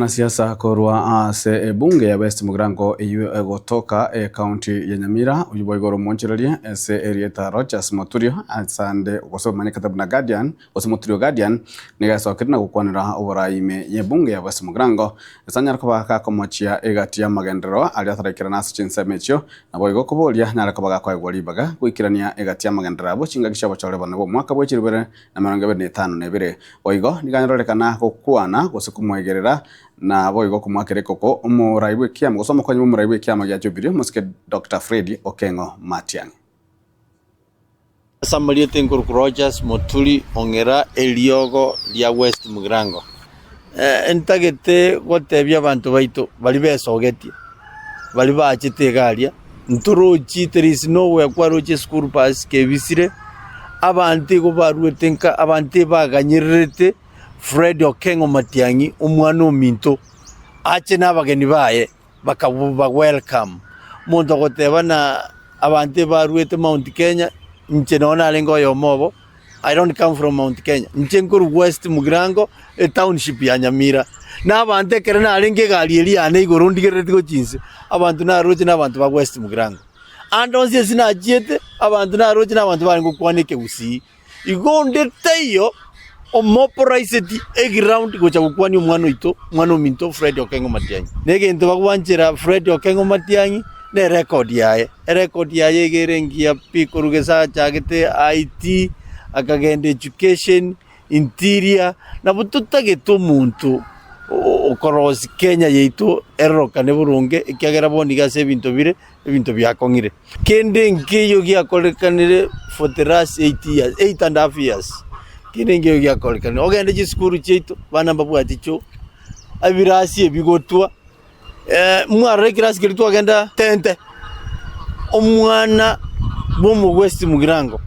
Mwanasiasa korwa ase ebunge ya West Mugirango eyio egotoka ecounty ya Nyamira, oyio boigo ore omoonchoreria ase erieta Rodgers Moturio asande gose omanyekete buna Guardian gose Moturio Guardian nigo asokire na gokwanera oborai ime y'ebunge ya West Mugirango ase anyare koba gakomochia egati y'amagenderero aria ataraikerana ase chinsemo echio Naboigo koboria nare koba gakoegwa ribaga goikerania egati y'amagenderero abo chingaki chi'obochore bone bw'omwaka bwe chilifu ibere na emerongo ebere na etano na ebere. Boigo nigo anyarorekana gokwana gose komoegerera, na boigo komoakera ekoko omorai bw'ekiama gose omokonyi bw'omorai bw'ekiama gia Jubilee omosike Doctor Fred Okeng'o Matiang'i. Ase amarieta enkoruku Rogers Moturi Ong'era eriogo ria West Mugirango. Ntagete gotebia abanto baito baria besogetie, baria bachete iga aria, ntorochi there is nowhere kwaroche eschool bus kebisire, abanto igo baruete nka abanto ebaganyererete Fred Okeng'o Matiang'i omwana ominto, ache na abageni baye. Bakaba welcome. Omonto ogoteba na abanto ebaruete Mount Kenya, inche nonye narenge oyomo obo, I don't come from Mount Kenya, inche nkorwa West Mugirango, etownship ya Nyamira. Na abanto ekero narenge egari eria yane igoro ndigerereti gochia inse, abanto naroche na abanto ba West Mugirango. Ande onsi ase nachiete, abanto naroche na abanto barenge gokwana ekegusii. Igo onde taiyo omoporaiseti eground gocha gokwania omwana oito, omwana ominto Fred Okeng'o Matiang'i. Na egento bagwanchera Fred Okeng'o Matiang'i ne erecord yaye. Erecord yaye iga ere engiya pi korwa gese achagete IT, akagenda education, interior, nabo totagete omonto okorosia Kenya yaito erorokane boronge ekiagera bono iga ase ebinto bire, ebinto biakong'ire. Kende nkeiyo giakorekanire for the last 8 years, 8 and half years, kende nkeiyo giakorekanire. Ogende chisukuru chiaito, abana mbabwati choo, ebirasi ebigotwa, mwarora ekirasi keria twagenda tente, omwana bwa omogwesti mugirango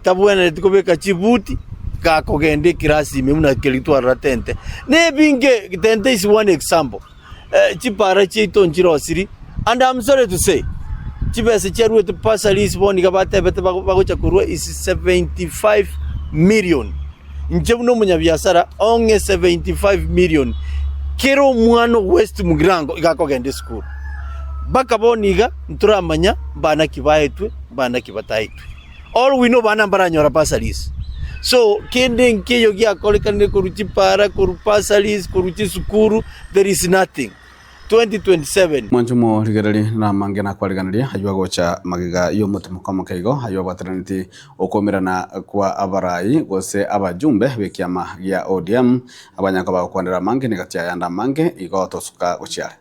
tabwenereti kobeka chibuti gakogenda ekirasi ime buna keria twarora tente. Na ebinge, tente is one example. Chipara chiaito nchirosiri, and I'm sorry to say, chibesa chiaruete bursaries bono iga batebete bagocha korwa is 75 million. Inche buna omonyabiasara ong'e 75 million kera omwana o West Mugirango iga akogenda esukuru. Mpaka bono iga ntoramanya mbana ki baetwe mbana ki bataetwe. All we know bana mbaranyora bursaries. So kende nkeiyo giakorekanire korwa chipara, korwa bursaries, korwa chisukuru, there is nothing. 2027. Mwanche omorigererie namange nakwariganirie ayio agocha magega y'omotimoko omoke igo, ayio abwataraneti okoumerana kwa abarai gose abajumbe b'ekiama gia ODM, abanyakoba gokwanera amange negati y'ayande amange igo tosuka gochia are.